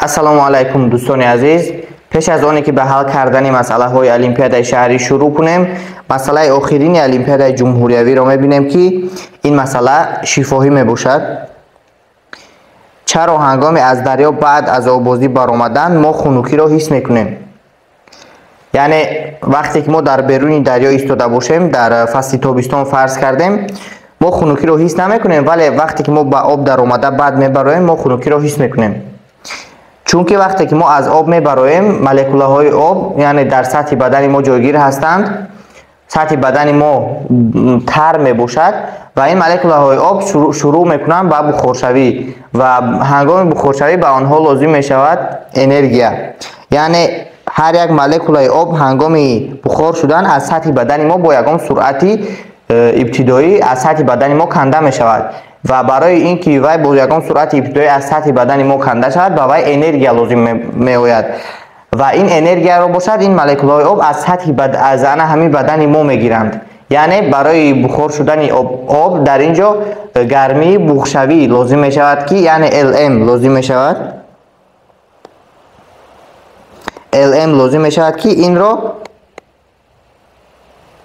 Ассалому алайкум, дӯстони азиз. Пеш аз оне ки ба ҳал кардани масъалаҳои олимпиадаи шаҳрӣ шурӯъ кунем, масъалаи охирини олимпиадаи ҷумҳуриявиро мебинем, ки ин масъала шифоҳӣ мебошад. Чаро ҳангоми аз дарё баъд аз оббозӣ баромадан мо хунукиро ҳис мекунем? Яъне вақте ки мо дар беруни дарё истода бошем, дар фасли тобистон фарз кардем, мо хунукиро ҳис намекунем, вале вақте ки мо ба об даромада баъд мебароем, мо хунукиро ҳис мекунем. Чунки вақте ки мо аз об мебароем, молекулаҳои об, яъне дар сатҳи бадани мо ҷойгир ҳастанд, сатҳи бадани мо тар мебошад ва ин молекулаҳои об шурӯъ мекунанд ба бухоршавӣ ва ҳангоми бухоршавӣ ба онҳо лозим мешавад энергия. Яъне ҳар як молекулаи об ҳангоми бухор шудан аз сатҳи бадани мо бо ягон суръати ибтидоӣ аз сатҳи бадани мо канда мешавад ва барои ин ки вай бо ягон суръати ибтидоӣ аз сатҳи бадани мо канда шавад, ба вай энергия лозим меояд ва ин энергияро бошад ин молекулаҳои об аз сатҳи аз ана ҳамин бадани мо мегиранд. Яъне барои бухор шудани об дар ин ҷо гармии буғшавӣ лозим мешавад, ки яъне ЛМ лозим мешавад. ЛМ лозим мешавад, ки инро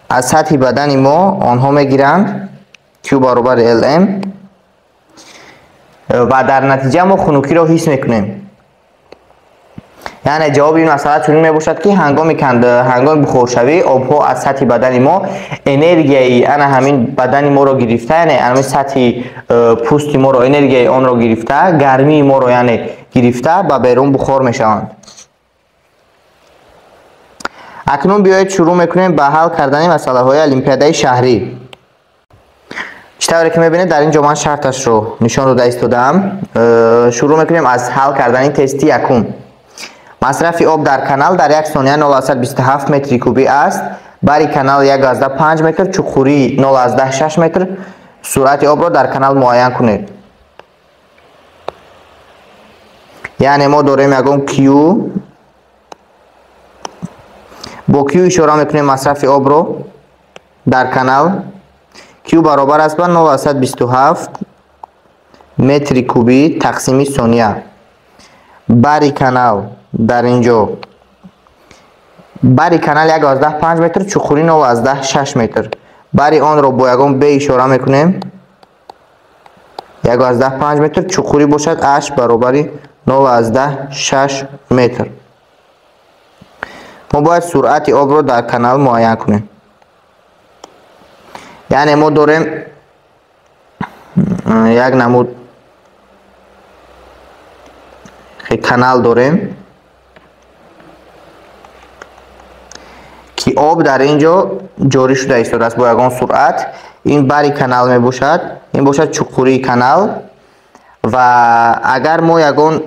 аз сатҳи бадани мо онҳо мегиранд, Q баробари ЛМ, ва дар натиҷа мо хунукиро ҳис мекунем. Яъне ҷавоби ин масъала чунин мебошад, ки ҳангоми бухоршавӣ обҳо аз сатҳи бадани мо энергияи ана ҳамин бадани моро гирифта, яъне ҳамин сатҳи пӯсти моро энергияи онро гирифта, гармии моро яъне гирифта ба берун бухор мешаванд. Акнун биёед шурӯъ мекунем ба ҳал кардани масъалаҳои олимпиадаи шаҳрӣ. Чӣ тавре ки мебинед, дар ин ҷо ман шарташро нишон дода истодаам. Шурӯъ мекунем аз ҳал кардани тести якум. Масрафи об дар канал дар як сония 0,27 метри кубӣ аст. Бари канал 1,5 метр, чуқурӣ 0,6 метр. Суръати обро дар канал муайян кунед. Яъне мо дорем ягон Q, бо Q ишора мекунем масрафи обро дар канал. Q баробар аст ба 0,27 метри кубӣ тақсими сония. Бари канал дар ин ҷо бари канал 1,5 метр, чуқурӣ 0,6 метр. Бари онро бо ягон B ишора мекунем. 1,5 метр, чуқурӣ бошад H баробари 0,6 метр. Мо бояд суръати обро дар канал муайян кунем. Яъне мо дорем як намуд канал дорем, ки об дар ин ҷо ҷорӣ шуда истодааст бо ягон суръат. Ин бари канал мебошад, ин бошад чуқурии канал. Ва агар мо ягон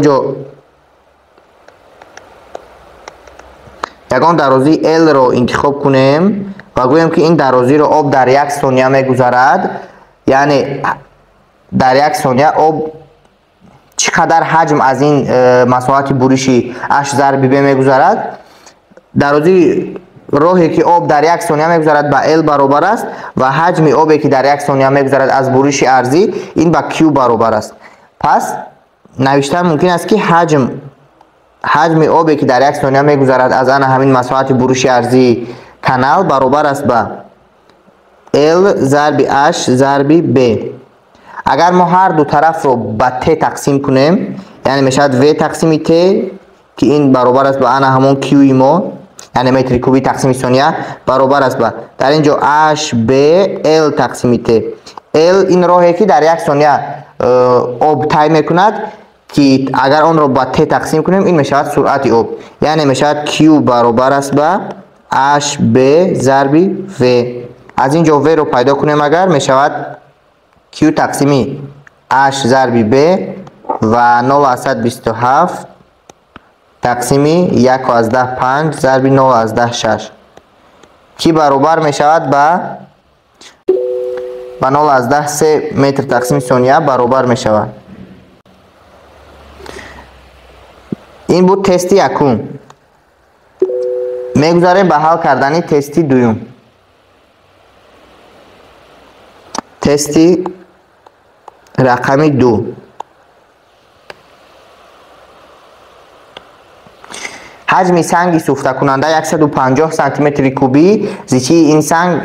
ҷо ягон дарозии L-ро интихоб кунем ва гӯем, ки ин дарозиро об дар як сония мегузарад, яъне дар як сония об чӣ қадар ҳаҷм аз ин масоҳати буриши H зарби B мегузарад, дарозии роҳе ки об дар як сония мегузарад ба L баробар аст ва ҳаҷми обе ки дар як сония мегузарад аз буриши арзӣ ин ба Q баробар аст. Пас навиштан мумкин аст, ки ҳаҷми обе ки дар як сония мегузарад аз ана ҳамин масоҳати буриши арзии канал баробар аст ба L зарби H зарби B. Агар мо ҳар ду тарафро ба T тақсим кунем, яъне мешавад V тақсими T, ки ин баробар аст ба ана ҳамон Q-и мо, яъне метри кубӣ тақсими сония баробар аст ба дар ин ҷо H B L тақсими T. L ин роҳе ки дар як сония об тай мекунад, ки агар онро ба T тақсим кунем, ин мешавад суръати об. Яъне мешавад Q баробар аст ба H B зарби V. Аз ин ҷо V-ро пайдо кунем, агар мешавад Q тақсими H зарби B ва 0,27 тақсими 1,5 зарби 0,6, ки баробар мешавад ба 0,3 метр тақсими сония баробар мешавад. Ин буд тести якум. Мегузарем ба ҳал кардани тести дуюм. Тести рақами 2. Ҳаҷми санги суфтакунанда 150 сантиметри кубӣ, зичии ин санг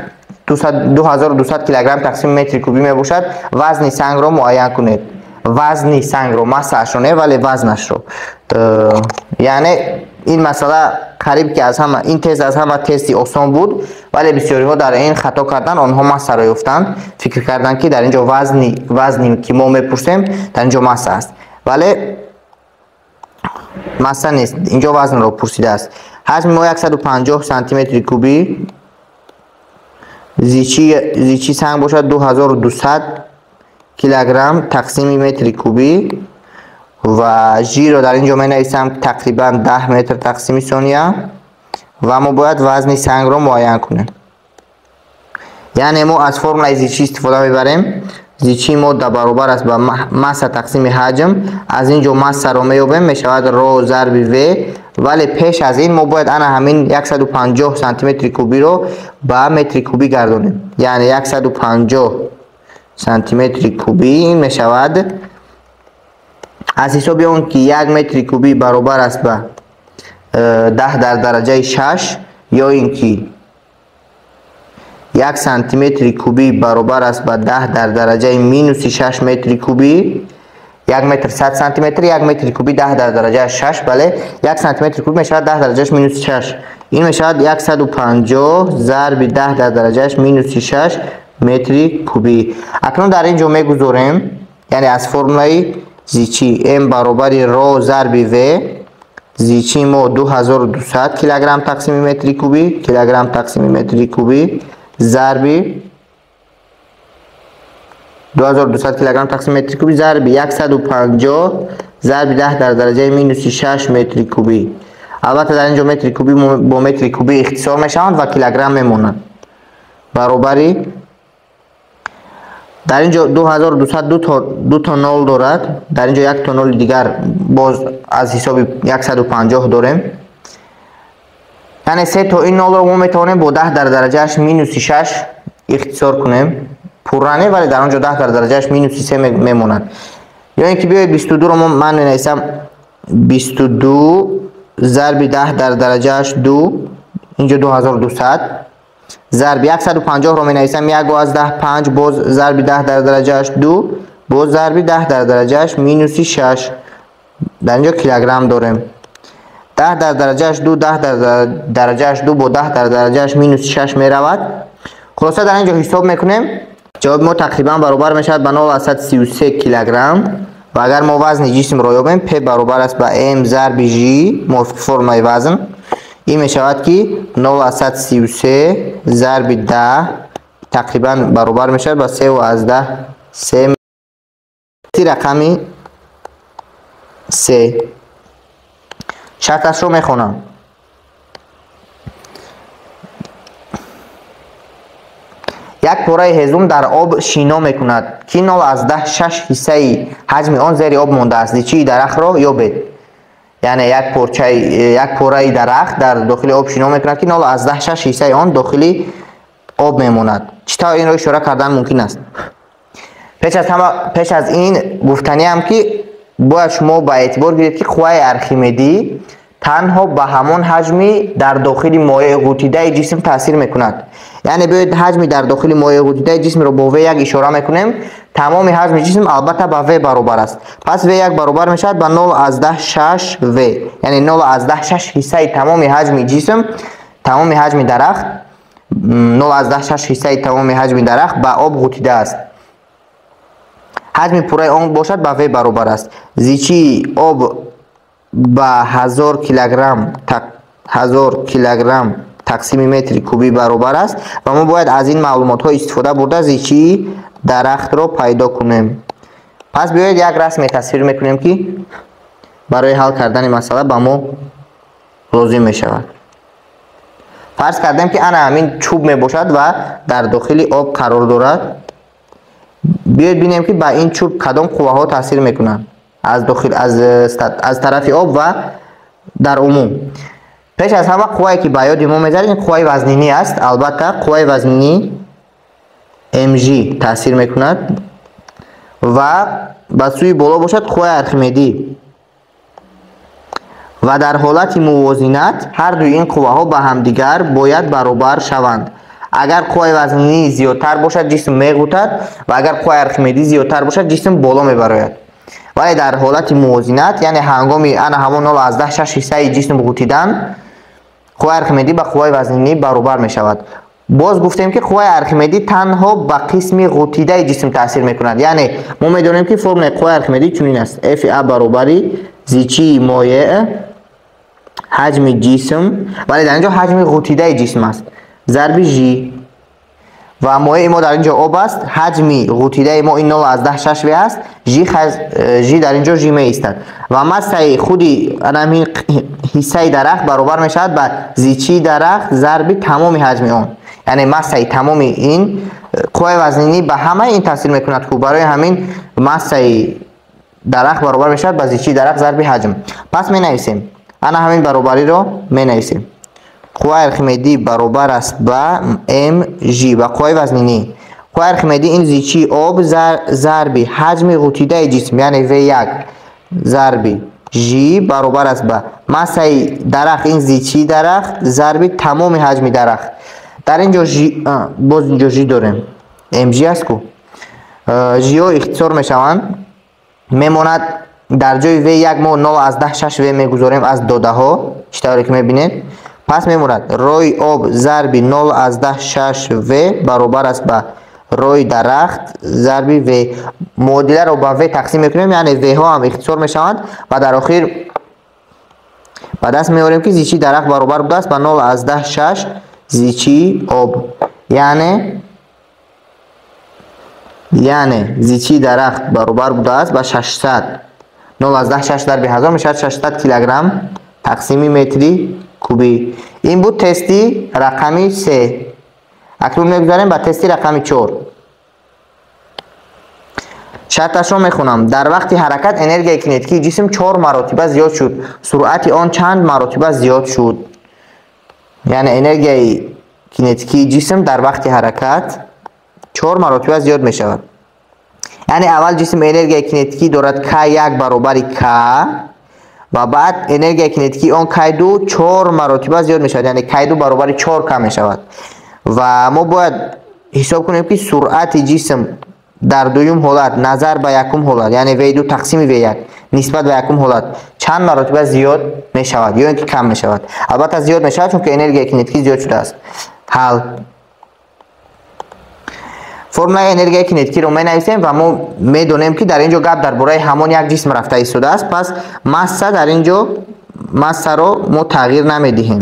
2200 килограмм тақсими метри кубӣ мебошад. Вазни сангро муайян кунед. Вазни сангро, массаашро не, вале вазнашро. Яъне ин масъала қариб ки аз ҳама, ин тест аз ҳама тести осон буд, вале бисёриҳо дар ин хато карданд, онҳо массаро ёфтанд, фикр карданд ки дар ин ҷо вазни ки мо мепурсем, дар ин ҷо масса аст, вале масса нест, инҷо вазнро пурсидааст. Ҳаҷми мо 150 сантиметри кубӣ, зичии санг бошад 2200 килограмм тақсими метри кубӣ ва жиро дар ин ҷо менависам тақрибан 10 метр тақсими сония ва мо бояд вазни сангро муайян кунем. Яъне мо аз формулаи зичӣ истифода мебарем. Зичии мо баробар аст ба масса тақсими ҳаҷм. Аз ин ҷо массаро меёбем, мешавад ро зарби в, вале пеш аз ин мо бояд ана ҳамин 150 сантиметри кубиро ба метри кубӣ гардонем. Яъне 150 сантиметри кубӣ ин мешавад аз ҳисоби он ки 1 метри кубӣ баробар аст ба 10 дар дараҷаи 6 ё ин ки 1 сантиметри кубӣ баробар аст ба 10 дар дараҷаи минуси 6 метри кубӣ. 1 метр 100 сантиметр, 1 метри кубӣ 10 дар дараҷаи 6, бале 1 сантиметри кубӣ мешавад 10 дараҷааш минуси 6. Ин мешавад 150 зарби 10 дар дараҷааш минуси 6 метри кубӣ. Акнун дар ин ҷо мегузорем, яъне аз формулаи зичӣ m баробари ро зарби в, зичии мо 2200 килограмм тақсими метри кубӣ, килограмм тақсими метри кубӣ зарби 2200 килограмм тақсими метри кубӣ зарби 150 зарби 10 дар дараҷаи минуси 6 метри кубӣ. Албатта дар ин ҷо метри кубӣ бо метри кубӣ ихтисор мешаванд ва килограмм мемонанд. Баробари дар ин ҷо 2200 ду то нол дорад, дар ин ҷо як то ноли дигар боз аз ҳисоби 150 дорем. Яъне се то ин нолро мо метавонем бо 10 дар дараҷааш минуси 6 ихтисор кунем. Пурра не, вале дар он ҷо 10 дар дараҷааш минуси 3 мемонад. Ё ин ки биёед 22-ро ман менависам 22 зарби 10 дар дараҷааш 2, ин ҷо 2200 зарби 150-ро менависам 1.5 боз зарби 10 дар дараҷааш 2 боз зарби 10 дар дараҷааш минуси 6. Дар ин ҷо килограмм дорем. 10 дар дараҷааш 2, 10 дар дараҷааш 2 бо 10 дар дараҷааш минуси 6 меравад. Хулоса дар ин ҷо ҳисоб мекунем. Ҷавоби мо тақрибан баробар мешавад ба 0.33 килограмм ва агар мо вазни ҷисмро ёбем, P баробар аст ба m зарби G мувофиқи формулаи вазн. Ин мешавад ки 0.33 зарби 10 тақрибан баробар мешавад ба 3.3 рақами 3. Шарташро мехонам. Як пораи ҳезум дар об шино мекунад, ки 0.6 ҳиссаи ҳаҷми он зери об мондааст. Зичии дарахтро ёбед. Яъне як пораи дарахт дар дохили об шино мекунад, ки 0.6 ҳиссаи он дохили об мемонад. Чӣ тавр инро ишора кардан мумкин аст? Пеш аз ин гуфтаниам ки бояд шумо ба эътибор гиред, ки қувваи Архимедӣ танҳо ба ҳамон ҳаҷми дар дохили моеи ғутидаи ҷисм таъсир мекунад. Яъне биёед ҳаҷми дар дохили моеи ғутидаи ҷисмро бо V1 ишора мекунем. Тамоми ҳаҷми ҷисм албатта ба V баробар аст. Пас V1 баробар мешавад ба 0.6 V. Яъне 0.6 ҳиссаи тамоми ҳаҷми ҷисм, тамоми ҳаҷми дарахт, 0.6 ҳиссаи тамоми ҳаҷми дарахт ба об ғутидааст. Ҳаҷми пурраи он бошад ба V баробар аст. Зичии об ба 1000 килограмм тақсими метри кубӣ баробар аст ва мо бояд аз ин маълумотҳо истифода бурда зичии дарахтро пайдо кунем. Пас биёед як расме тасвир мекунем, ки барои ҳал кардани масъала ба мо лозим мешавад. Фарз кардем, ки ана ҳамин чӯб мебошад ва дар дохили об қарор дорад. Биёед бинем, ки ба ин чӯб кадом қувваҳо таъсир мекунанд аз дохил, аз тарафи об ва дар умум. Пеш аз ҳама қуввае ки ба ёди мо мезанад ин қувваи вазнинӣ аст. Албатта қувваи вазнинӣ mg таъсир мекунад ва ба сӯи боло бошад қувваи Архимедӣ Ва дар ҳолати мувозинат ҳар дуи ин қувваҳо ба ҳамдигар бояд баробар шаванд. Агар қувваи вазнинӣ зиёдтар бошад, ҷисм меғутад, ва агар қувваи Архимедӣ зиёдтар бошад, ҷисм боло мебарояд. Вале дар ҳолати мувозинат, яъне ҳангоми ана ҳамон 0,6 ҳиссаи ҷисм ғутидан, қувваи Архимедӣ ба қувваи вазнинӣ баробар мешавад. Боз гуфтем, ки қувваи Архимедӣ танҳо ба қисми ғутидаи ҷисм таъсир мекунад. Яъне мо медонем, ки формулаи қувваи Архимедӣ чунин аст: F А баробари зичии моеъ ҳаҷми ҷисм, вале дар ин ҷо ҳаҷми ғутидаи ҷисм аст, зарби ж. Ва моеи мо дар ин ҷо об аст, ҳаҷми ғутидаи мо ин 0,6 в аст, ж дар ин ҷо ж меистад, ва массаи худи ҳамин ҳиссаи дарахт баробар мешавад ба зичии дарахт зарби тамоми ҳаҷми он, яъне массаи тамоми ин. Қувваи вазнинӣ ба ҳамаи ин таъсир мекунад ку, барои ҳамин массаи дарахт баробар мешавад ба зичии дарахт зарби ҳаҷм. Пас менависем, ана ҳамин баробариро менависем: қувваи Архимедӣ баробар аст ба мж, ба қувваи вазнинӣ. Қувваи Архимедӣ ин зичии об зарби ҳаҷми ғутидаи ҷисм, яъне v1, зарби ж, баробар аст ба массаи дарахт, ин зичии дарахт зарби тамоми ҳаҷми дарахт. Дар ин ҷо ж, боз ин ҷо ж дорем, мж аст ку, жҳо ихтисор мешаванд, мемонад дар ҷои v1 мо 0,6 в мегузорем аз додаҳо, чӣ тавре ки мебинед. Пас мемонад рои об зарби 0,6 в баробар аст ба рои дарахт зарби в. Муодиларо ба в тақсим мекунем, яъне в-ҳо ҳам ихтисор мешаванд, ва дар охир ба даст меорем, ки зичии дарахт баробар будааст ба 0,6 зичии об. Яъне зичии дарахт баробар будааст ба 600, 0,6 зарби 1000 мешавад 600 килограмм тақсими метри кубӣ. Ин буд тести рақами 3. Акнун мегузарем ба тести рақами 4. Шарташро мехонам: дар вақти ҳаракат энергияи кинетикии ҷисм чор маротиба зиёд шуд, суръати он чанд маротиба зиёд шуд? Яъне энергияи кинетикии ҷисм дар вақти ҳаракат чор маротиба зиёд мешавад. Яъне аввал ҷисм энергияи кинетикӣ дорад к1 баробари к, ва баъд энергияи кинетикии он к2 чор маротиба зиёд мешавад, яъне к2 баробари 4 к мешавад. Ва мо бояд ҳисоб кунем, ки суръати ҷисм дар дуюм ҳолат назар ба якум ҳолат, яъне v2 тақсими v1 нисбат ба якум ҳолат чанд маротиба зиёд мешавад ё ин ки кам мешавад. Албатта, зиёд мешавад, чунки энергияи кинетикӣ зиёд шудааст. Ҳал: формулаи энергияи кинетикиро менависем, ва мо медонем, ки дар ин ҷо гап дар бораи ҳамон як ҷисм рафта истодааст. Пас масса, дар ин ҷо массаро мо тағйир намедиҳем.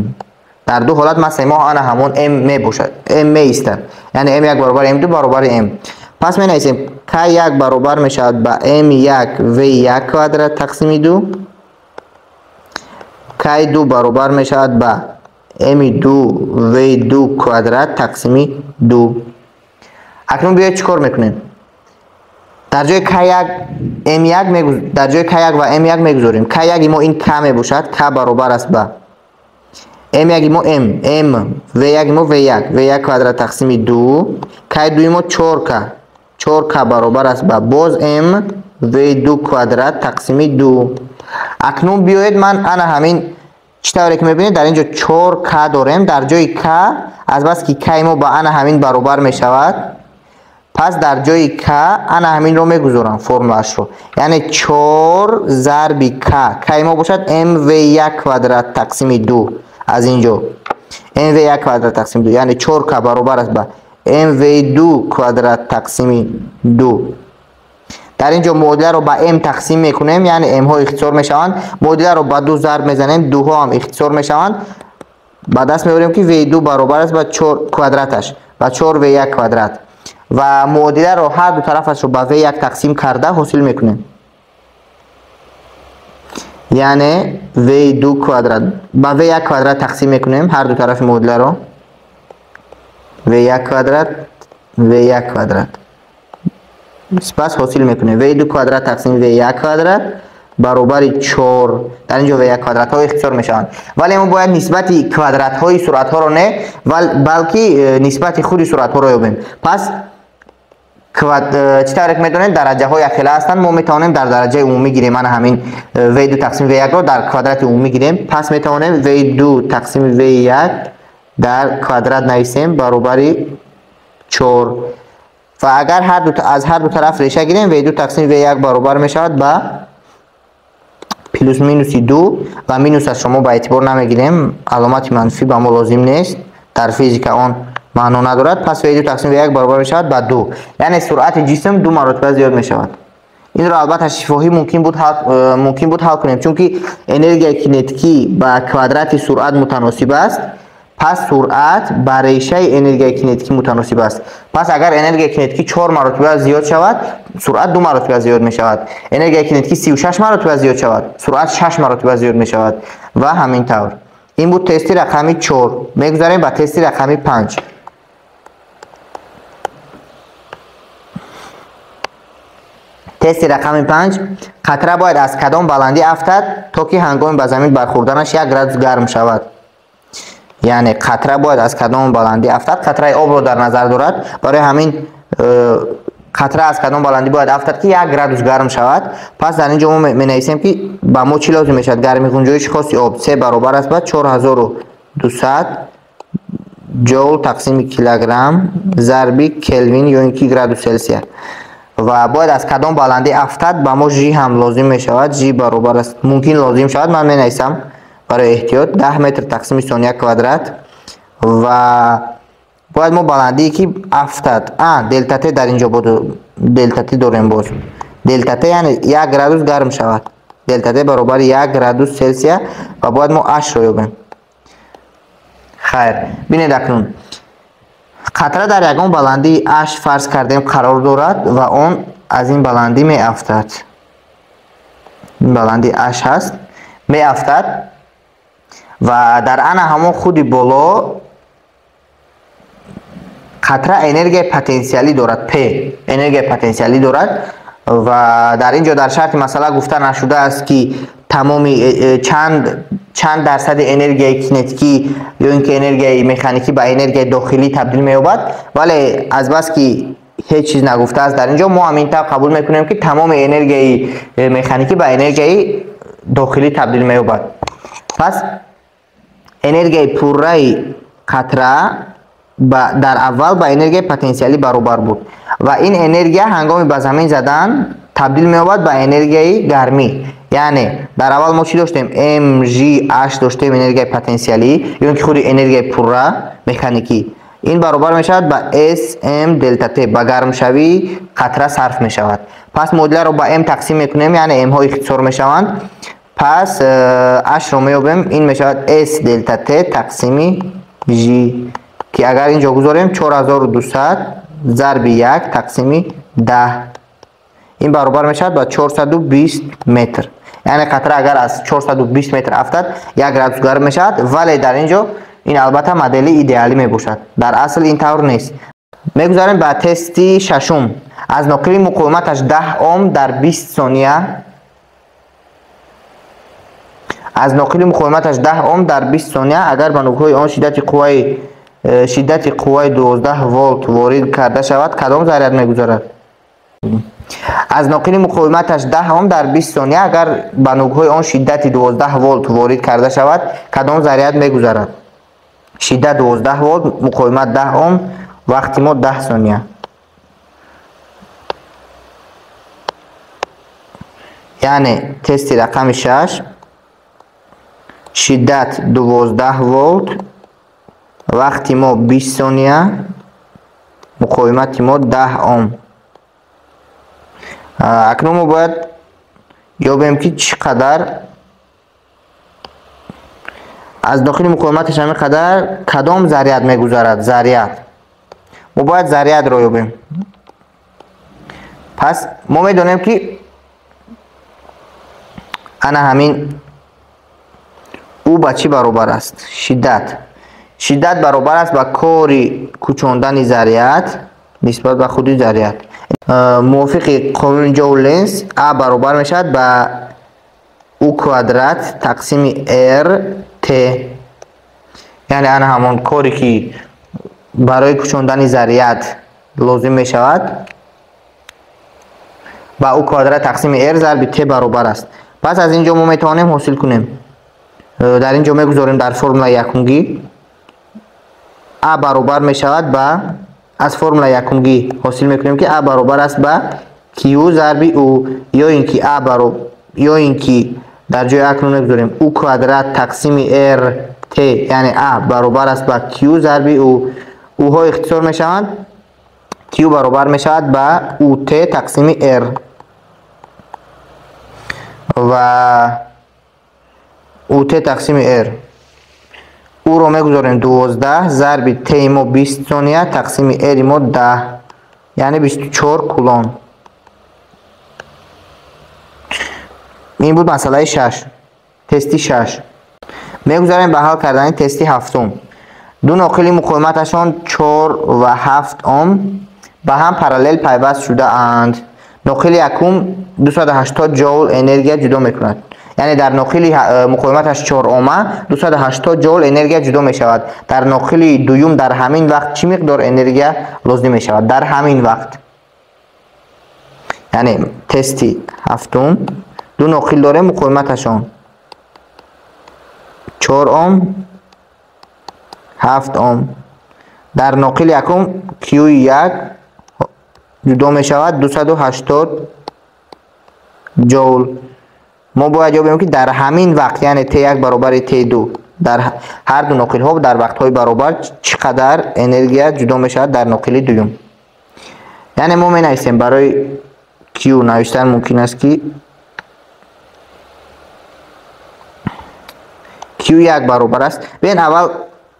Дар ду ҳолат массаи мо ана ҳамон м мебошад, м меистад, яъне м1 баробари м2 баробари м. Пас менависем: к1 баробар мешавад ба м1 в1 квадрат тақсими 2, к2 баробар мешавад ба м2 в2 квадрат тақсими 2. Акнун биёед, чӣ кор мекунем? Дар ҷои к1 м1, дар ҷои к1 ва м1 мегузорем. К1 мо ин к мебошад, к баробар аст ба м1 мо м, м, в1 мо в1, в1 квадрат тақсими 2, к2 мо 4к, 4к баробар аст ба боз м в2 квадрат тақсими 2. Акнун биёед, ман ана ҳамин, чӣ тавре ки мебинед, дар ин ҷо 4к дорем. Дар ҷои к, азбаски к мо ба ана ҳамин баробар мешавад, пас дар ҷои к ана ҳаминро мегузорам, формулаашро, яъне 4 зарби к, к мо бошад мв1 квадрат тақсими 2, аз ин ҷо мв1 квадрат тақсими 2, яъне 4к баробар аст ба мв2 квадрат тақсими 2. Дар ин ҷо муодиларо ба м тақсим мекунем, яъне мҳо ихтисор мешаванд. Муодиларо ба ду зарб мезанем, дуҳо ҳам ихтисор мешаванд. Ба даст меорем, ки в2 баробар аст ба 4 квадраташ ба 4 в1 квадрат, ва муодиларо ҳар ду тарафашро ба в1 тақсим карда ҳосил мекунем, яъне в2 квадрат ба в1 квадрат тақсим мекунем ҳар ду тарафи муодиларо, в1 квадрат, в1 квадрат. Сипас ҳосил мекунем в2 квадрат тақсими в1 квадрат баробари 4. Дар ин ҷо в1 квадратҳо ихтисор мешаванд, вале мо бояд нисбати квадратҳои суръатҳоро не, балки нисбати худи суръатҳоро ёбем. Пас Чӣ тавре ки медонед, дараҷаҳо якхела ҳастанд, мо метавонем дар дараҷаи умумӣ гирем. Ана ҳамин v2 тақсими v1-ро дар квадрати умумӣ гирем. Пас метавонем v2 тақсими v1 дар квадрат нависем баробари 4. Ва агар аз ҳар ду тараф реша гирем, v2 тақсими v1 баробар мешавад ба плюс минуси 2 ва минус аз шумо ба эътибор намегирем, аломати манфӣ ба мо лозим нест, дар физика он маъно надорад. Пас v2 тақсими v1 баробар мешавад ба 2. Яъне суръати ҷисм 2 маротиба зиёд мешавад. Инро албатта шифоҳӣ мумкин буд ҳал кунем, чунки энергияи кинетикӣ ба квадрати суръат мутаносиб аст. Пас суръат ба решаи энергияи кинетикӣ мутаносиб аст. Пас агар энергияи кинетикӣ 4 маротиба зиёд шавад, суръат 2 маротиба зиёд мешавад. Энергияи кинетикӣ 36 маротиба зиёд шавад, суръат 6 маротиба зиёд мешавад ва ҳамин тавр. Ин буд тести рақами 4. Мегузарем ба тести рақами 5. Тести рақами 5. Қатра бояд аз кадом баландӣ афтад, то ки ҳангоми ба замин бархӯрданаш 1 градус гарм шавад? Яъне қатра бояд аз кадом баландӣ афтад? Қатраи обро дар назар дорад. Барои ҳамин қатра аз кадом баландӣ бояд афтад, ки 1 градус гарм шавад? Пас дар ин ҷо мо менависем, ки ба мо чӣ лозим мешавад? Гармии ғунҷоиши хоси об С баробар аст ба 4200 ҷоул тақсими килограмм зарби келвин ё ин ки градус Селсия. Ва бояд аз кадом баландӣ афтад, ба мо Ж ҳам лозим мешавад. Ж баробар аст, мумкин лозим шавад, ман менависам барои эҳтиёт 10 метр тақсими сония квадрат. Ва бояд мо баландие ки афтад, делта Т дар инҷо буд, делта Т дорем боз. Делта Т яъне 1 градус гарм шавад. Делта Т баробари 1 градус Селсия ва бояд мо H-ро ёбем. Хайр, бинед акнун. Қатра дар ягон баландии H фарз кардем қарор дорад ва он аз ин баландӣ меафтад. Ин баландии H ҳаст, меафтад ва дар ана ҳамон худи боло қатра энергияи потенсиалӣ дорад, P энергияи потенсиалӣ дорад ва дар ин ҷо дар шарти масъала гуфта нашудааст, ки тамоми чанд дарсади энергияи кинетикӣ ё ин ки энергияи механикӣ ба энергияи дохилӣ табдил меёбад, вале азбаски ҳеҷ чиз нагуфтааст дар ин ҷо, мо ҳамин тавр қабул мекунем, ки тамоми энергияи механикӣ ба энергияи дохилӣ табдил меёбад. Пас энергияи пурраи қатра дар аввал ба энергияи потенсиалӣ баробар буд ва ин энергия ҳангоми ба замин задан табдил меёбад ба энергияи гармӣ. Яъне дар аввал мо чӣ доштем? mgh доштем, энергияи потенсиалӣ ё ин ки худи энергияи пурра механикӣ. Ин баробар мешавад ба sm делта t, ба гармшавии қатра сарф мешавад. Пас муодиларо ба m тақсим мекунем, яъне m-ҳо ихтисор мешаванд. Пас h-ро меёбем, ин мешавад s делта t тақсими g, ки агар инҷо гузорем 4200 зарби 1 тақсими 10, ин баробар мешавад ба 420 метр. Яъне қатра агар аз 420 метр афтад, 1 градус гарм мешавад, вале дар ин ҷо ин албатта модели идеалӣ мебошад. Дар асл ин тавр нест. Мегузарем ба тести шашум. Аз ноқили муқовиматаш 10 ом дар 20 сония, аз ноқили муқовиматаш 10 ом дар 20 сония агар ба нугҳои он шиддати қувваи 12 волт ворид карда шавад, кадом заряд мегузарад? Аз ноқили муқовиматаш 10 ом дар 20 сония агар ба нугҳои он шиддати 12 волт ворид карда шавад, кадом заряд мегузарад? Шиддат 12 волт, муқовимат 10 ом, вақти мо 10 сония. Яъне тести рақами 6, шиддат 12 волт, вақти мо 20 сония, муқовимати мо 10 ом. Акнун мо бояд ёбем, ки чӣ қадар аз дохили муқовиматаш ҳамин қадар кадом заряд мегузарад. Заряд, мо бояд зарядро ёбем. Пас мо медонем, ки ана ҳамин ӯ ба чӣ баробар аст? Шиддат. Шиддат баробар аст ба кори кӯчондани заряд нисбат ба худи заряд. Мувофиқи қонуни Ҷоул-Ленс А баробар мешавад ба U квадрат тақсими R T. Яъне ана ҳамон коре ки барои кӯчондани заряд лозим мешавад, ба U квадрат тақсими R зарби T баробар аст. Пас аз ин ҷо мо метавонем ҳосил кунем. Дар ин ҷо мегузорем дар формулаи якумгӣ А баробар мешавад ба, аз формулаи якумгӣ ҳосил мекунем ки А баробар аст ба Q зарби U, ё ин ки А баробар, ё ин ки дар ҷои А акнун мегузорем U квадрат тақсими R T, яъне А баробар аст ба Q зарби U. U-ҳо ихтисор мешаванд, Q баробар мешавад ба UT тақсими R ва UT тақсими R. U-ро мегузорем 12 зарби T мо 20 сония тақсими R мо 10, яъне 24 кулон. Ин буд масъалаи 6, тести 6. Мегузарем ба ҳал кардани тести 7. Ду ноқили муқовиматашон 4 ва 7 ом ба ҳам параллел пайваст шудаанд. Ноқили якум 280 ҷоул энергия ҷудо мекунад. Яъне дар ноқили муқовиматаш 4 ома 280 ҷоул энергия ҷудо мешавад. Дар ноқили дуюм дар ҳамин вақт чӣ миқдор энергия лозим мешавад? Дар ҳамин вақт. Яъне тести 7 ду ноқил дорем, муқовиматашон 4 ом, 7 ом. Дар ноқили якум Q1 ҷудо мешавад 280 ҷоул. Мо бояд ёбем ки дар ҳамин вақт, яъне T1 баробари T2, дар ҳар ду ноқилҳо дар вақтҳои баробар чӣ қадар энергия ҷудо мешавад дар ноқили дуюм. Яъне мо менависем барои Q навиштан мумкин аст ки Q1 баробар аст. Биёед аввал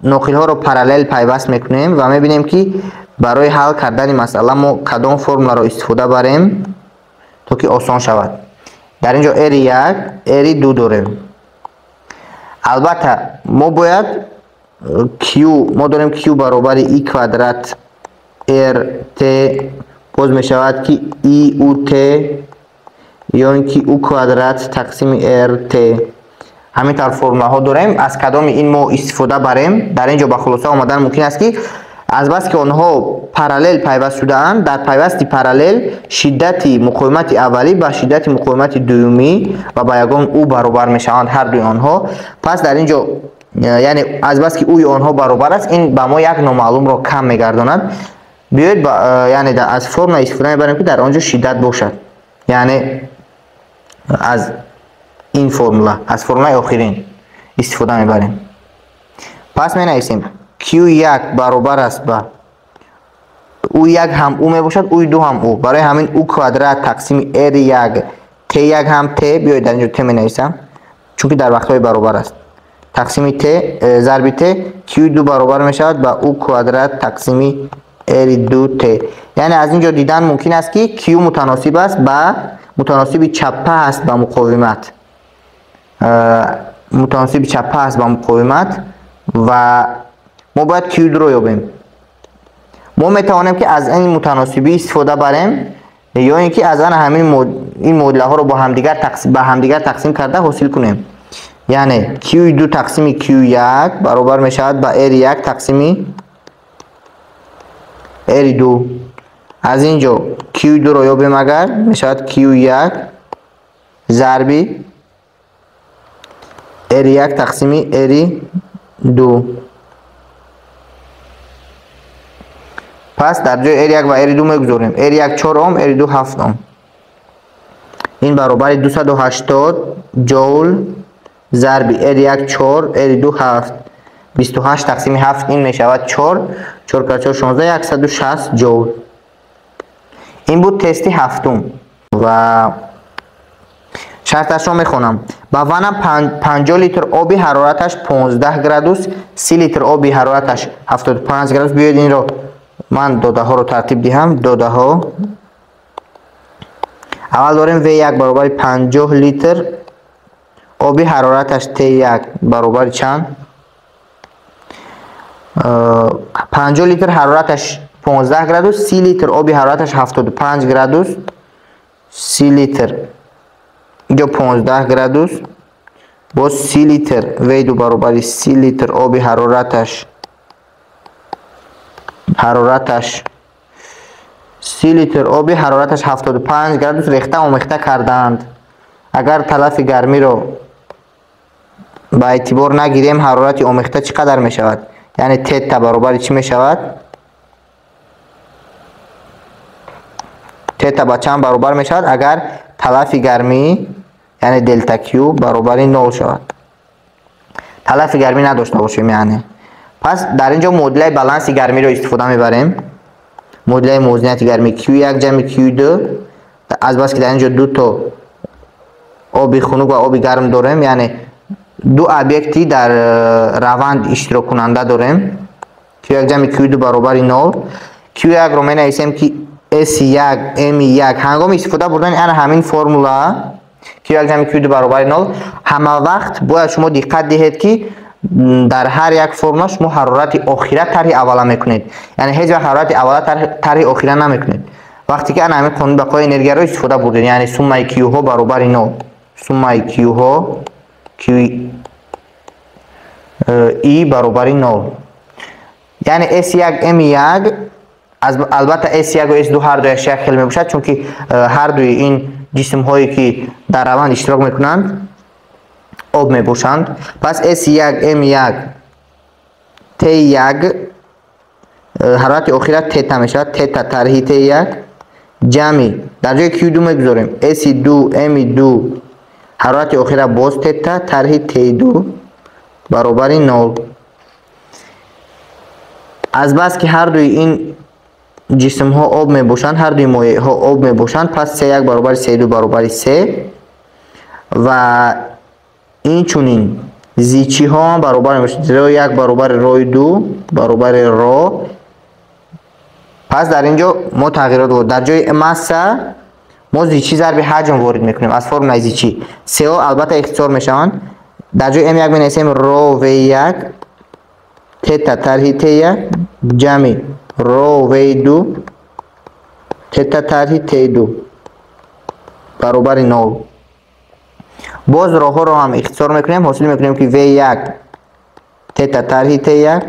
ноқилҳоро параллел пайваст мекунем ва мебинем ки барои ҳал кардани масъала мо кадом формуларо истифода барем то ки осон шавад. Дар ин ҷо R1, R2 дорем. Албатта мо бояд Q, мо дорем Q баробари I квадрат RT, боз мешавад ки I UT ё ин ки U квадрат тақсими RT. Ҳамин тавр формулаҳо дорем. Аз кадоми ин мо истифода барем, дар ин ҷо ба хулоса омадан мумкин аст ки азбаски онҳо параллел пайваст шудаанд, дар пайвасти параллел шиддати муқовимати аввалӣ ба шиддати муқовимати дуюмӣ ва ба ягон U баробар мешаванд ҳар дуи онҳо. Пас дар ин ҷо, яъне азбаски U-и онҳо баробар аст, ин ба мо як номаълумро кам мегардонад. Биёед яъне аз формула истифода мебарем ки дар он ҷо шиддат бошад, яъне аз ин формула, аз формулаи охирин истифода мебарем. Пас менависем Q1 баробар аст ба U1 ҳам U мебошад, U2 ҳам U. Барои ҳамин U квадрат тақсими R1, T1 ҳам T, биёед дар ин ҷо T менависам, чунки дар вақтҳои баробар аст. Тақсими T зарби T, Q2 баробар мешавад ба U квадрат тақсими R2T. Яъне аз ин ҷо дидан мумкин аст ки Q мутаносиб аст ба мутаносиби чаппа аст ба муқовимат. Мутаносиби чаппа аст ба муқовимат ва мо бояд Q2-ро ёбем. Мо метавонем ки аз ин мутаносибӣ истифода барем ё ин ки аз ана ҳамин ин муодилаҳоро бо ҳамдигар ба ҳамдигар тақсим карда ҳосил кунем. Яъне Q2 тақсими Q1 баробар мешавад ба R1 тақсими R2. Аз ин ҷо Q2-ро ёбем агар мешавад Q1 зарби R1 тақсими R2. Пас дар ҷои R1 ва R2 мегузорем. R1 4 ом, R2 7 ом. Ин баробари 280 ҷоул зарби R1 4, R2 7. 28 тақсими 7 ин мешавад 4, 4 кар 4 16, 160 ҷоул. Ин буд тести ҳафтум ва шарташро мехонам. Ба ванна 50 литр оби ҳарораташ 15 градус, 30 литр оби ҳарораташ 75 градус. Биёед инро ман додаҳоро тартиб диҳам. Додаҳо аввал дорем V1 баробари 50 литр оби ҳарораташ T1 баробари чанд? 50 литр ҳарораташ 15 градус, 30 литр оби ҳарораташ 75 градус, 30 литр инҷо 15 градус, боз 30 литр V2 баробари 30 литр оби ҳарораташ 30 литр оби ҳарораташ 75 градус рехта омехта карданд. Агар талафи гармиро ба эътибор нагирем, ҳарорати омехта чӣ қадар мешавад? Яъне тета баробари чӣ мешавад? Тета ба чанд баробар мешавад агар талафи гармӣ, яъне делта Q баробари 0 шавад? Талафи гармӣ надошта бошем, яъне. Пас дар ин ҷо муодилаи баланси гармиро истифода мебарем. Муодилаи мувозинати гармӣ Q1 ҷамъи Q2, аз бас ки дар ин ҷо ду то оби хунук ва оби гарм дорем, яъне ду объекти дар раванд иштироккунанда дорем. Q1 ҷамъи Q2 баробари 0. Q1-ро менависем ки S1 M1. Ҳангоми истифода бурдани ана ҳамин формула Q1 ҷамъи Q2 баробари 0, ҳама вақт бояд шумо диққат диҳед ки дар ҳар як формула шумо ҳарорати охира тарҳи аввала мекунед. Яъне ҳеҷ вақт ҳарорати аввала тарҳи охира намекунед. Вақте ки ана ҳамин қонуни бақои энергияро истифода бурдед, яъне суммаи Q-ҳо баробари 0. Суммаи Q-ҳо Q I баробари 0. Яъне S1 M1, албатта S1 ва S2 ҳар дуяш як хел мебошад, чунки ҳар дуи ин ҷисмҳое ки дар раванд иштирок мекунанд об мебошанд. Пас S1 M1 T1 ҳарорати охира тета мешавад, тета тарҳи T1 ҷамъи дар ҷои Q2 мегузорем S2 M2 ҳарорати охира боз тета тарҳи T2 баробари 0. Аз бас ки ҳар дуи ин ҷисмҳо об мебошанд, ҳар дуи моеъҳо об мебошанд, пас C1 баробари C2 баробари C ва инчунин зичиҳо ҳам баробар мебошанд. Ро 1 баробари рои 2 баробари ро. Пас дар ин ҷо мо тағйирот ворид, дар ҷои масса мо зичи зарби ҳаҷм ворид мекунем аз формулаи зичи. Со албатта ихтисор мешаванд. Дар ҷои М1 менависем ро В1 тета тарҳи Т1 ҷамъи ро В2 тета тарҳи Т2 баробари 0. Боз роҳҳоро ҳам ихтисор мекунем, ҳосил мекунем ки В1 тета тарҳи Т1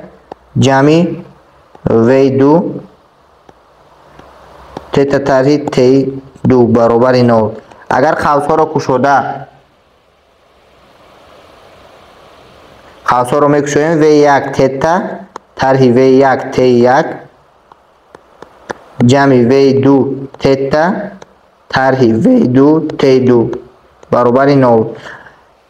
ҷамъи В2 тета тарҳи Т2 баробари 0. Агар қавсҳоро кушода қавсҳоро мекушоем, В1 тета тарҳи В1 Т1 ҷамъи В2 тета тарҳи В2 Т2 баробари 0.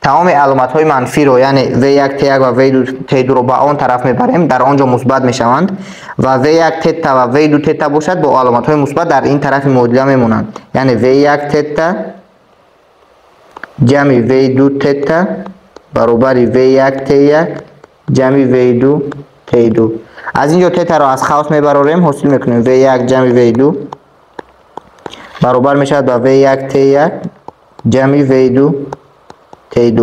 Тамоми аломатҳои манфиро, яъне В1 Т1 ва В2 Т2-ро ба он тараф мебарем, дар он ҷо мусбат мешаванд ва В1 тета ва В2 тета бошад бо аломатҳои мусбат дар ин тарафи муодила мемонанд. Яъне В1 тета ҷамъи В2 тета баробари В1 Т1 ҷамъи В2 Т2. Аз ин ҷо тетаро аз қавс мебарорем, ҳосил мекунем В1 ҷамъи В2 баробар мешавад ба В1 Т1 ҷамъи В2 Т2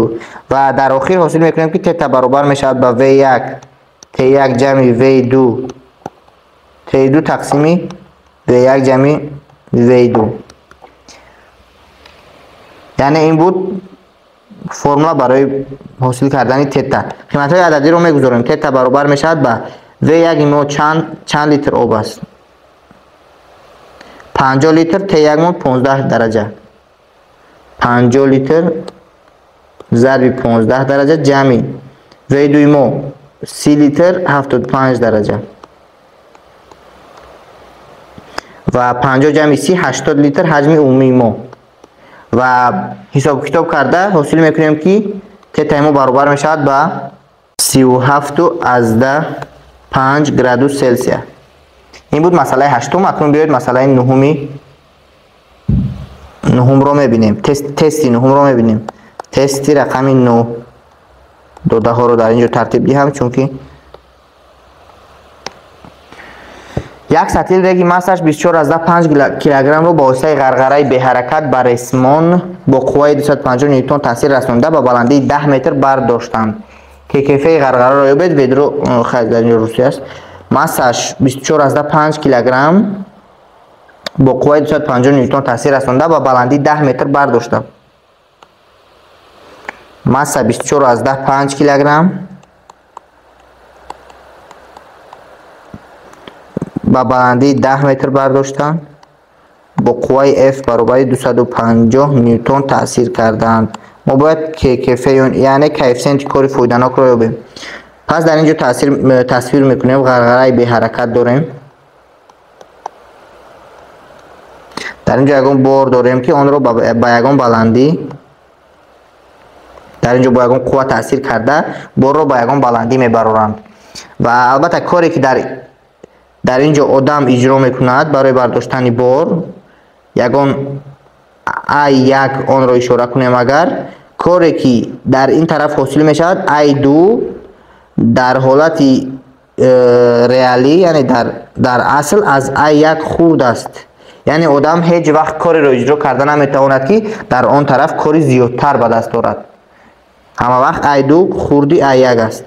ва дар охир ҳосил мекунем ки тета баробар мешавад ба В1 Т1 ҷамъи В2 Т2 тақсими В1 ҷамъи В2. Яъне ин буд формула барои ҳосил кардани тета. Қиматҳои ададиро мегузорем. Тета баробар мешавад ба В1 мо чанд литр об аст? 50 литр, Т1 мо 15 дараҷа. 50 литр зарби 15 дараҷа ҷамъи В2 мо 30 литр 75 дараҷа ва 50 ҷамъи 30 80 литр ҳаҷми умумии мо. Ва ҳисоб китоб карда ҳосил мекунем ки тетаи мо баробар мешавад ба 37.5 градус Селсия. Ин буд масъалаи ҳаштум. Акнун биёед масъалаи нуҳумро мебинем. Тести нуҳумро мебинем. Тести рақами 9. Додаҳоро дар ин ҷо тартиб диҳам, чунки як сатил реги массаш 24.5 килограммро ба воситаи ғарғараи беҳаракат ба ресмон бо қувваи 250 ньютон таъсир расонида ба баландии 10 метр бардоштанд. ККФ-и ғарғараро ёбед. Ведро дар ин ҷо русӣ аст. Массаш 24.5 килограмм бо қувваи 250 ньютон таъсир расонида ба баландии 10 метр бардошта. Масса 24.5 килограмм ба баландии 10 метр бардошта. бо қувваи F баробари 250 ньютон таъсир карданд. Мо бояд ККФ, яъне коэффисиенти кори фоиданокро ёбем. Пас дар ин ҷо тасвир мекунем, ғарғараи беҳаракат дорем. Дар ин ҷо ягон бор дорем, ки онро ба ягон баландӣ, дар ин ҷо бо ягон қувва таъсир карда, борро ба ягон баландӣ мебароранд. Ва албатта коре ки дар ин ҷо одам иҷро мекунад барои бардоштани бор, ягон А1 онро ишора кунем, агар коре ки дар ин тараф ҳосил мешавад А2 дар ҳолати реалӣ, яъне дар асл аз А1 хурд аст. Яъне одам ҳеҷ вақт кореро иҷро карда наметавонад, ки дар он тараф кори зиёдтар ба даст орад. Ҳама вақт А2 хурди А1 аст.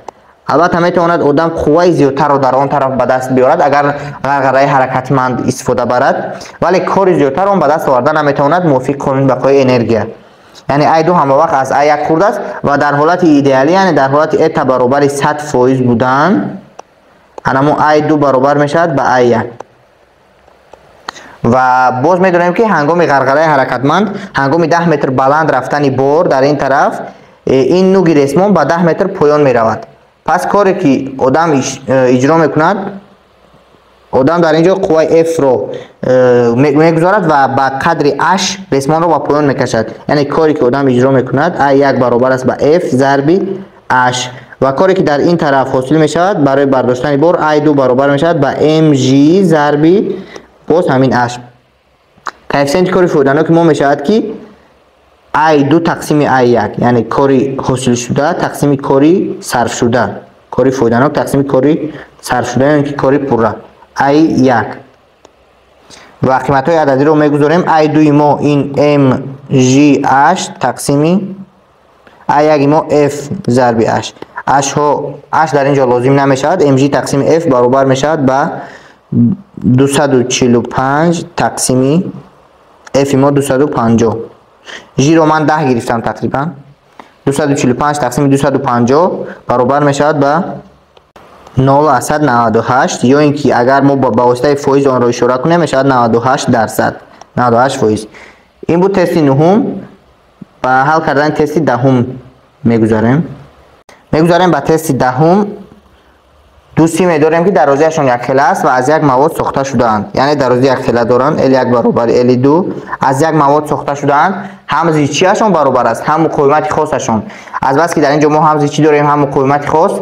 Албатта метавонад одам қувваи зиёдтарро дар он тараф ба даст биёрад, агар ғарғараи ҳаракатманд истифода барад, вале кори зиёдтар он ба даст оварда наметавонад мувофиқи қонуни бақои энергия. Яъне А2 ҳама вақт аз А1 хурд аст ва дар ҳолати идеалӣ, яъне дар ҳолати эта баробари 100% будан, анамо А2 баробар мешавад ба А1. Ва боз медонем, ки ҳангоми ғарғараи ҳаракатманд, ҳангоми 10 метр баланд рафтани бор дар ин тараф, ин нуги ресмон ба 10 метр поён меравад. Пас коре ки одам иҷро мекунад, одам дар ин ҷо қувваи F-ро мегузорад ва ба қадри H ресмонро ба поён мекашад. Яъне коре ки одам иҷро мекунад А1 баробар аст ба F зарби H. Ва коре ки дар ин тараф ҳосил мешавад барои бардоштани бор А2 баробар мешавад ба mg зарби боз ҳамин H. Коэффисиенти кори фоиданоки мо мешавад, ки А2 тақсими А1, яъне кори ҳосилшуда тақсими кори сарфшуда, кори фоиданок тақсими кори сарфшуда, ё ин ки кори пурра А1. Ва қиматҳои ададиро мегузорем. А2 мо ин mgh тақсими А1 мо F зарби H. H дар ин ҷо лозим намешавад. mg тақсими F баробар мешавад ба 245 тақсими F мо 250. G-ро ман 10 гирифтам тақрибан. 245 тақсими 250 баробар мешавад ба 0,98, ё ин ки агар мо ба воситаи фоиз онро ишора кунем, мешавад 98%, 98%. Ин буд тести нуҳум. Ба ҳал кардани тести даҳум мегузарем. Мегузарем ба тести даҳум. Ду симе дорем, ки дарозиашон якхела аст ва аз як мавод сохта шудаанд. Яъне дарози якхела доранд, L1 баробари L2, аз як мавод сохта шудаанд, ҳам зичиашон баробар аст, ҳам муқовимати хосашон. Аз бас ки дар ин ҷо мо ҳам зичӣ дорем, ҳам муқовимати хос,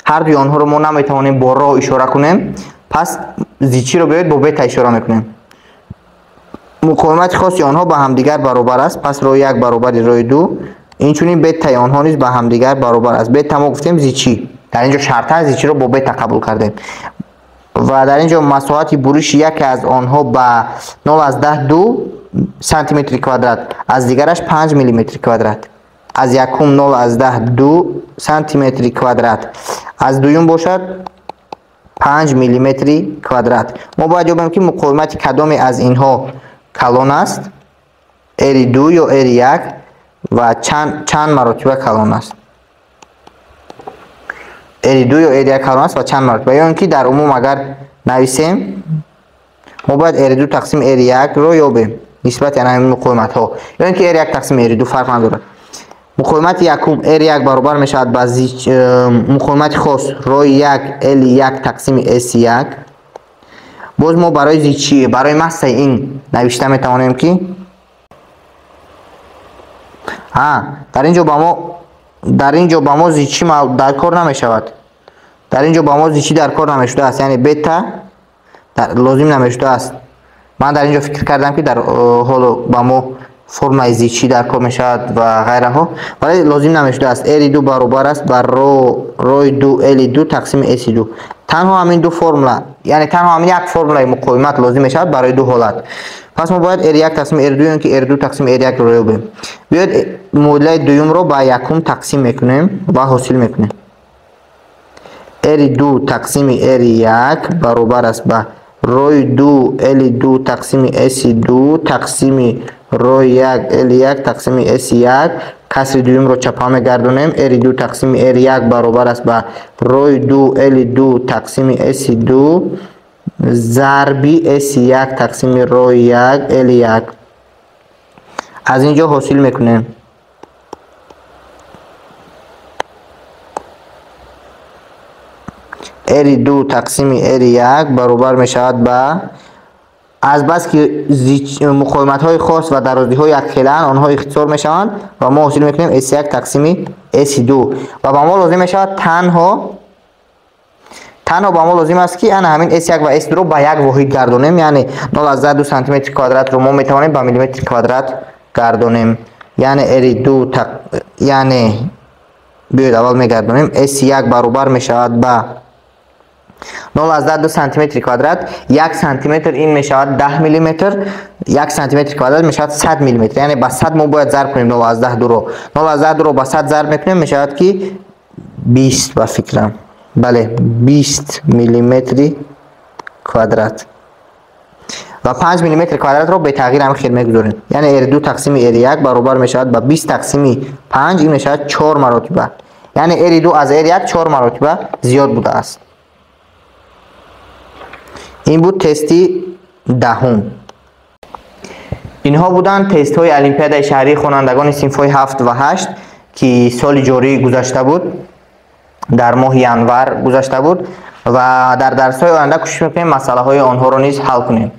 ҳар дуи онҳоро мо наметавонем бо роҳ ишора кунем. Пас зичиро биёед бо бета ишора мекунем. Муқовимати хоси онҳо ба ҳамдигар баробар аст, пас роҳи 1 баробари роҳи 2. Инчунин бетаи онҳо низ ба ҳамдигар баробар аст. Бета мо гуфтем зичӣ. Дар ин ҷо шартан зичиро бо бета қабул кардем. Ва дар ин ҷо масоҳати буриши яке аз онҳо ба 0,2 сантиметри квадрат, аз дигараш 5 миллиметри квадрат. Аз якум 0,2 сантиметри квадрат, аз дуюм бошад 5 миллиметри квадрат. Мо бояд ёбем, ки муқовимати кадоме аз инҳо калон аст, R2 ё R1, ва чанд маротиба калон аст. R2 ё R1 калон аст ва чанд маротиба. Ё ин ки дар умум агар нависем, мо бояд R2 тақсими R1-ро ёбем нисбати ана ҳамин муқовиматҳо. Ё ин ки R1 тақсими R2 фарқ надорад. Муқовимати якум R1 баробар мешавад ба муқовимати хос рои 1 L1 тақсими S1. Боз мо барои зичӣ, барои массаи ин навишта метавонем, ки дар ин ҷо ба мо дар ин ҷо ба мо зичӣ дар кор намешавад. Дар ин ҷо ба мо зичӣ дар кор намешудааст, яъне бета лозим намешудааст. Ман дар ин ҷо фикр кардам, ки дар ҳоло ба мо формулаи зичӣ дар кор мешавад ва ғайраҳо, вале лозим намешудааст. R2 баробар аст ба рои 2 L2 тақсими S2. Танҳо ҳамин ду формула, яъне танҳо ҳамин як формулаи муқовимат лозим мешавад барои ду ҳолат. Пас мо бояд R1 тақсими R2 ё ки R2 тақсими R1-ро ёбем. Биёед муодилаи дуюмро ба якум тақсим мекунем ва ҳосил мекунем. R2 тақсими R1 баробар аст ба рои 2 L2 тақсими S2 тақсими рои 1 L1 тақсими S1. Касри дуюмро чапа мегардонем. R2 тақсими R1 баробар аст ба рои 2 L2 тақсими S2 зарби S1 тақсими ро 1 L1. Аз ин ҷо ҳосил мекунем R2 тақсими R1 баробар мешавад ба, азбаски муқовиматҳои хос ва дарозиҳо якхелаанд, онҳо ихтисор мешаванд ва мо ҳосил мекунем S1 тақсими S2. Ва ба мо лозим мешавад танҳо ба мо лозим аст ки ана ҳамин S1 ва S2-ро ба як воҳид гардонем, яъне 0,2 сантиметри квадратро мо метавонем ба миллиметри квадрат гардонем. Яъне R2, яъне биёед аввал мегардонем, S1 баробар мешавад ба 0,2 сантиметри квадрат, 1 сантиметр ин мешавад 10 миллиметр, 1 сантиметри квадрат мешавад 100 миллиметр. Яъне ба 100 мо бояд зарб кунем 0,2-ро. 0,2-ро ба 100 зарб мекунем, мешавад ки 20 ба фикрам. Бале, 20 миллиметри квадрат. Ва 5 миллиметри квадратро бетағйир ҳамин хел мегузорем. Яъне R2 тақсими R1 баробар мешавад ба 20 тақсими 5, ин мешавад 4 маротиба. Яъне R2 аз R1 4 маротиба зиёд будааст. Ин буд тести даҳум. Инҳо буданд тестҳои Олимпиадаи шаҳрии хонандагони синфҳои 7 ва 8 ки соли ҷорӣ гузашта буд, дар моҳи январ гузашта буд ва дар дарсҳои оянда кӯшиш мекунем масъалаҳои онҳоро низ ҳал кунем.